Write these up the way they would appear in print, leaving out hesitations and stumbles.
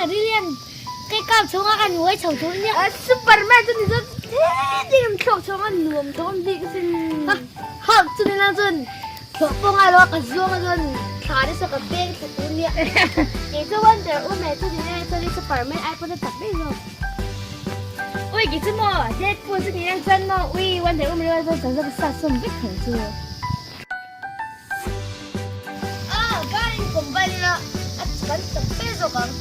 Carillion kei kap chhunga kan uai chho tur nia. Superman chu ni chuan thil an thlawk chhunga nuam dawn bik asin. Ha chumi lang chuan thlawh pawh ngai lo a ka zuang a chuan thla te saw ka peng thla tur nia. Kei chu Wonder Woman chu ni e chuan Superman ai pawn a chak daih zawk. Ui kei chu maw Deadpool chu ni lang chuan maw ui Wonder Woman rual chuan ka sa sawm vek thei chu. Ah, kan in combine ila a kan chak fe zawk ang.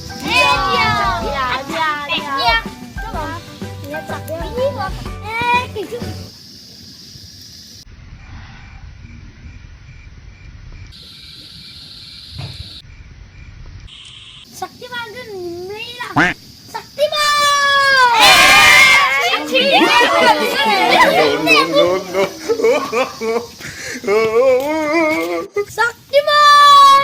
Shaktiman chu ni mai la. Shaktiman! No, no, no. Shaktiman!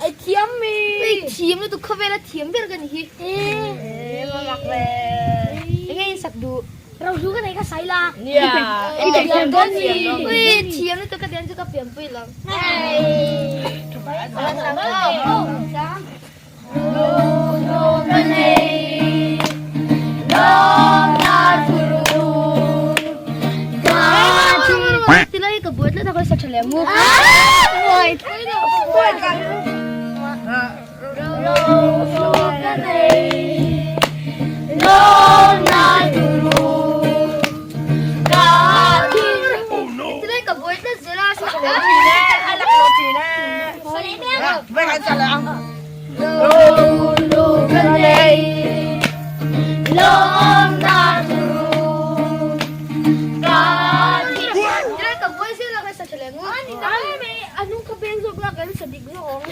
Ai thiam mi. Ai thiam lutuk khawvela thiam ber ka ni hi. Eh mak ve. Enge in sak duh? Rohlu ka nei kha sai la. Nia. Thiam dawn ni. Ui thiam lutuk ka tiang chu ka pianpui lo. Tilai ka buai tlat a ka sa tha leh mu. Buai buai ka. Tilai ka buai tlat zela sa tha leh mu. Tilai ka buai zela ka sa tha leh mu. Anung ka beng zawk la kan sa dik zawk ang.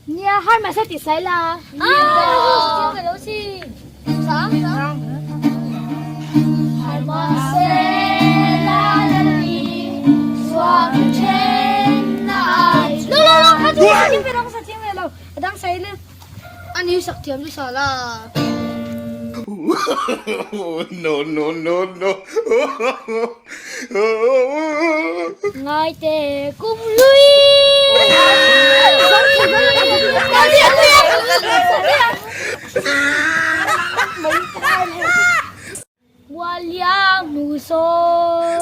Nia har mah se ti sai la. Lo lo lo ka chu sa thiam ve lo ka sa thiam ve lo. A dang sai le. Ani sak thiam chu sa la. No, no, no, no. Ngai te kum lui. Mualiang mu sawi.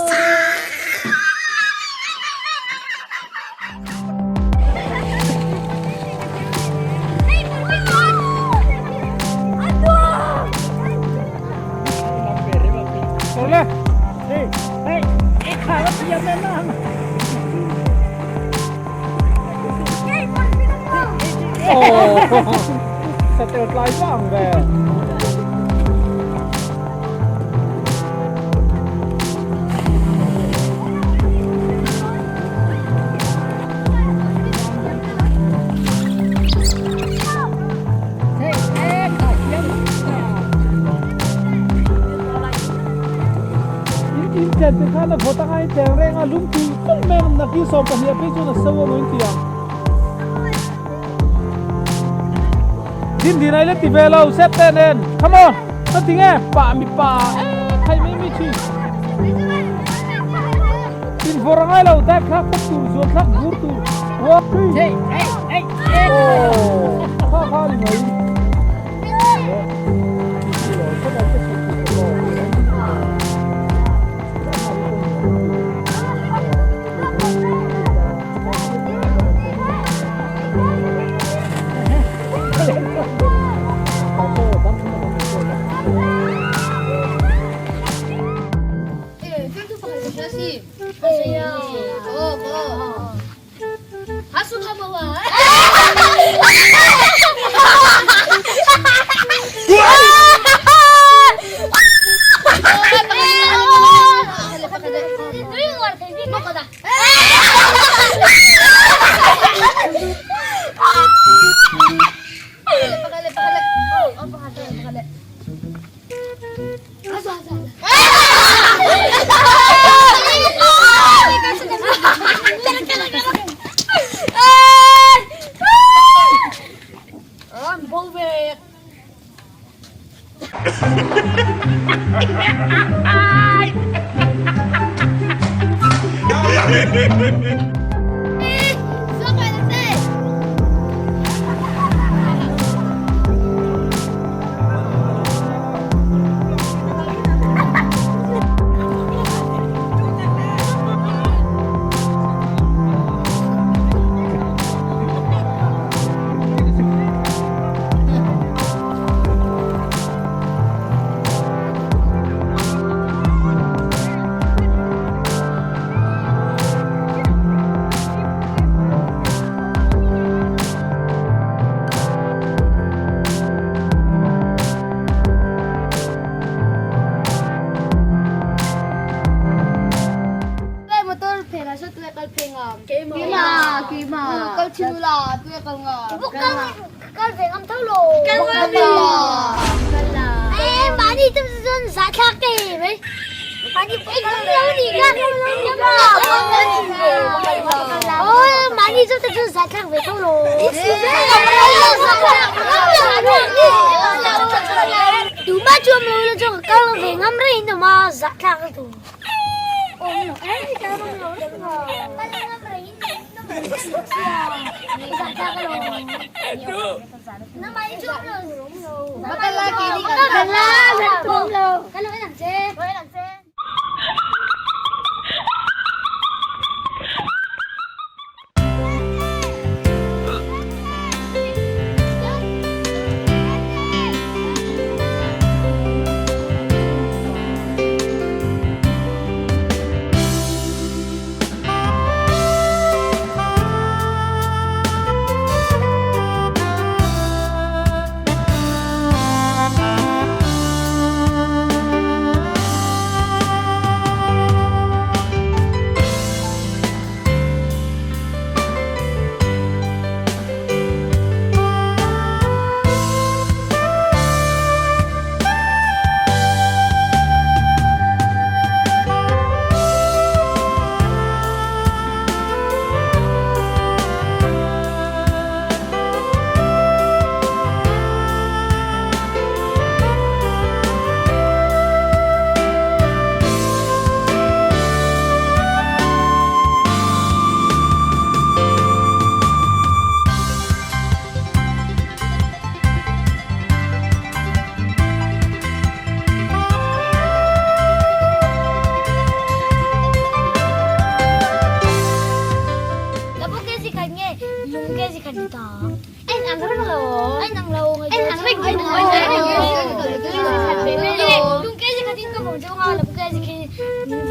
Satel tlai vang ve. In chen te khan a vawt anga in cheng reng a lung tui tui mai ang nakih 12 ah phei chuan a so a maw in ti ang. Din din ai la ti ve lo set te nen come on ka ti nge pa mi pa e khai mai mai thin in vawr angai lo dai thlak pawp tur zuan thlak bur tur one three hey hey hey oh kha kha ni mai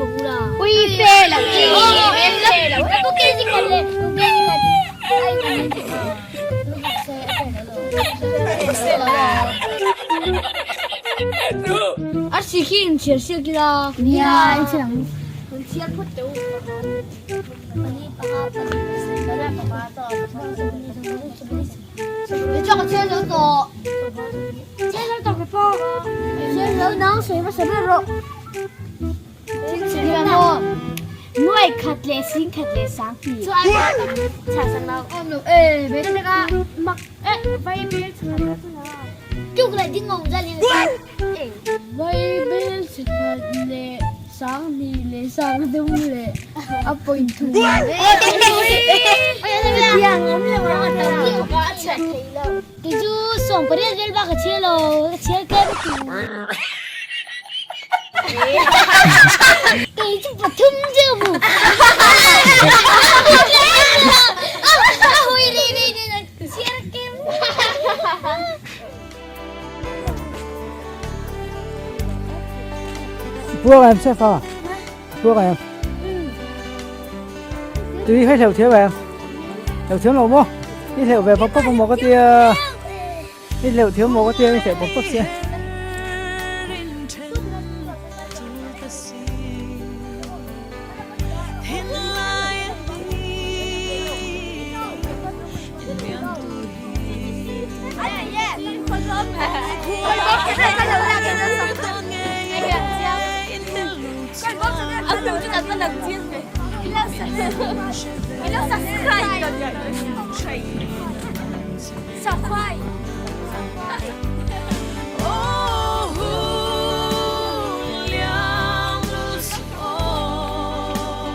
Ui fe lo chi fe lo. A si khi in chhiar siak ila. Nia in chhiar ang. Chhiar phawt teh u. Pali panga pali pasarih panga sawm ka chhiar zo tawh. Chhiar zo tawh ke pawh. Chhiar zo nang sawi hmasa ber rawh. Nuai khat leh sing khat leh sang ti. Vaibel sikhat leh sanghnih leh sangdum leh a point thum. Kei chu sawm pariat vel bak ka chhiar lo, ka chhiar tlem ti. Kei chu pathum chiah mu. Chhiar kem. Puak em chef à? Puak em? Tui hay thèo thiếu em? Thèo thiếu lẩu mô? Đi thèo về bắp bắp một cái tia. Đi thèo thiếu một cái tia đi thèo bắp bắp xe.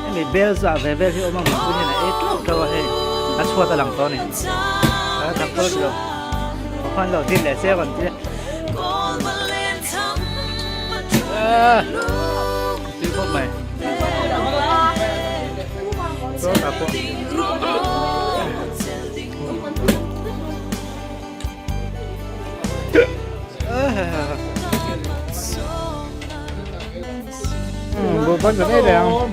Hemi bel zah ve vel hi awm ang mipui hian a ei tlauh tlauh a hei a chhuat a lang tawh a ni a tak tawh tilo khuan lo din leh se rawn ti a tui khawp mai sawtah pawh Bộ vẫn đây đẹp không?